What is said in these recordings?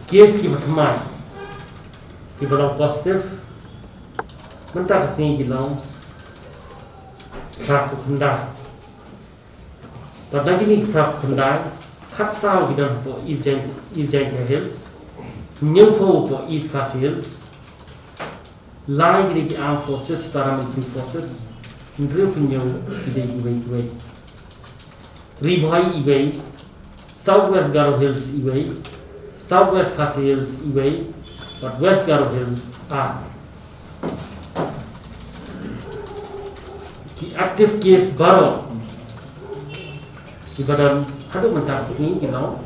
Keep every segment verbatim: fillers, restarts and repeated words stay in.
Case kiba thymmai kiba long positive mynta ka sngi ki long phra phew khyndai. Bad na kine ki phra phew khyndai, khatsaw ki don hapoh East Jaintia, East Jaintia Hills, hynñiewphew hapoh East Khasi Hills, lai ki dei ki Armed Forces, Paramilitary Forces, hynriew hynñiew ki dei kiwei kiwei. Ri Bhoi iwei, South West Garo Hills iwei, South West Khasi Hills iwei, bad West Garo Hills ar. Ki active case baroh kiba don haduh mynta ka sngi ki long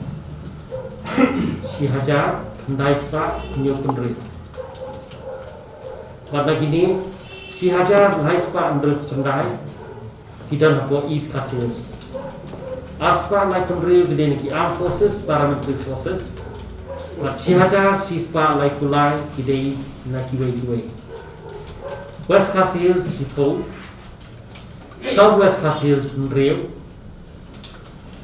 shi hajar khyndai spah hynñiewphew hynriew. Bad na kine shi hajar lai spah hynriewphew khyndai ki don hapoh East Khasi Hills. Ar spah laiphew hynriew ki dei na ki Armed Forces, Paramilitary Forces. Bad shi hajar shi spah laiphew lai ki dei na kiwei kiwei. West Khasi Hills shiphew, South West Khasi Hills hynriew,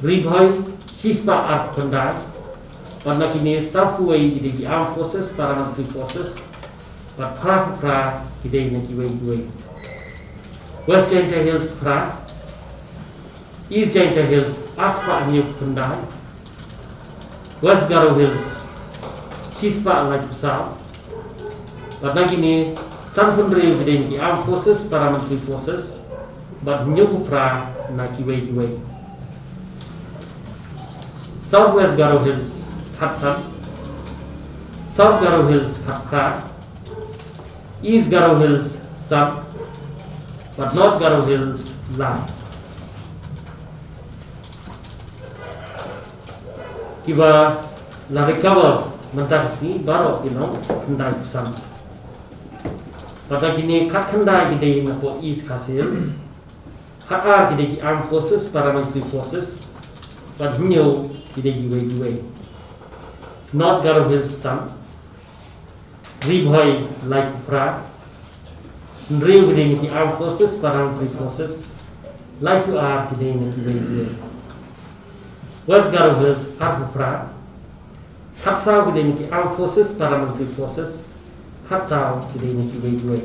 Ri Bhoi shi spah arphew khyndai. Bad na kine sawphew wei ki dei ki Armed Forces, Paramilitary Forces. Bad phra phew phra ki dei na kiwei kiwei. West Jaintia Hills phra, East Jaintia Hills ar spah hynñiewphew khyndai, West Garo Hills shi spah laiphew saw. Bad na kine sanphew hynriew ki dei na ki Armed Forces, Paramilitary Forces, bad hynñiewphew phra na kiwei kiwei. South West Garo Hills khatsan, South Garo Hills khatphra, East Garo Hills san, bad North Garo Hills lai. Kiba la recover mynta ka sngi baroh ki long khyndaiphew san. Bad na kine khatkhyndai ki dei napoh East Khasi Hills, khatar ki dei ki Armed Forces, Paramilitary Forces, bad hynñiew ki dei kiwei kiwei. North Garo Hills san, Ri Bhoi laiphew phra, hynriew ki dei na ki Armed Forces, Paramilitary Forces, laiphew ar ki dei na kiwei kiwei. West Garo Hills arphew phra, khatsaw ki dei na ki Armed Forces, Paramilitary Forces, khatsaw ki dei na kiwei kiwei.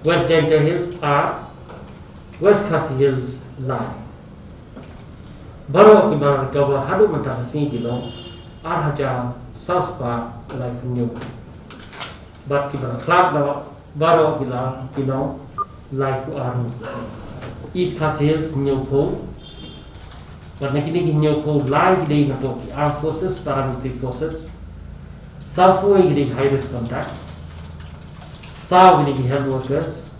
West Jaintia Hills ar, West Khasi Hills lai. Baroh kiba la recover haduh mynta ka sngi ki long ar hajar saw spah laiphew hynñiew. Bad kiba la khlad noh baroh ki la, ki long laiphew ar. East Khasi Hills hynñiewphew. Bad na kine ki hynñiewphew lai ki dei napoh ki Armed Forces, Paramilitary Forces. Sawphew wei ki dei ki high risk contacts. Saw ki dei ki health workers.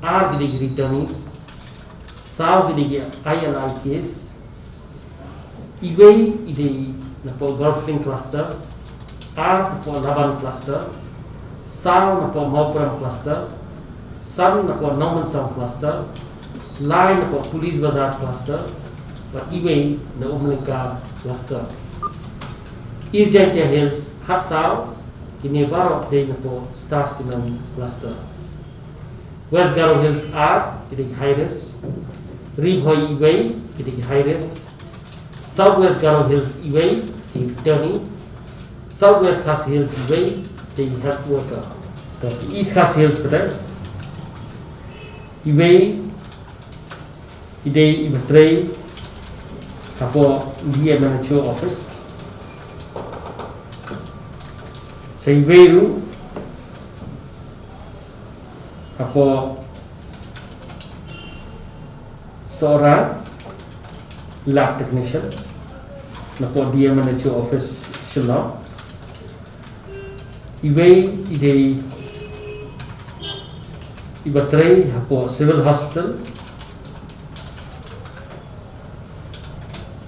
Ar ki dei ki returnees. Saw ki dei ki I L I case. Iwei i dei napoh Golf Link Cluster, ar napoh Laban Cluster, saw napoh Mawprem Cluster, san napoh Nongmensong Cluster, lai napoh Police Bazar Cluster, bad iwei na Umlingkar Cluster. East Jaintia Hills khatsaw, kine baroh ki dei napoh Star Cement Cluster. West Garo Hills ar ki dei ki high risk. Ri Bhoi iwei ki dei ki high risk. South West Garo Hills iwei ki dei ki returnee. South West Khasi Hills iwei ki dei ki health worker. Te East Khasi Hills pat iwei i dei iba trei hapoh D M and H O office. Sa iwei ruh hapoh Sohra, lab technician napoh D M and H O office Shillong. Iwei i dei iba trei hapoh Civil Hospital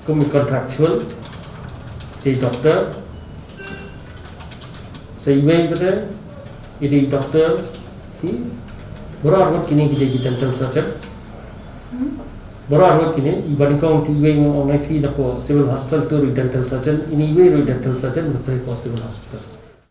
kum i contractual, i dei doctor. Sa iwei pat i dei doctor, i baroh arngut kine ki dei ki dental surgeon. Baroh arngut kine, iba nyngkong te iwei nga ong ïa phi napoh Civil Hospital te ruh i dental surgeon, ine iwei ruh i dental surgeon, ba trei hapoh Civil Hospital.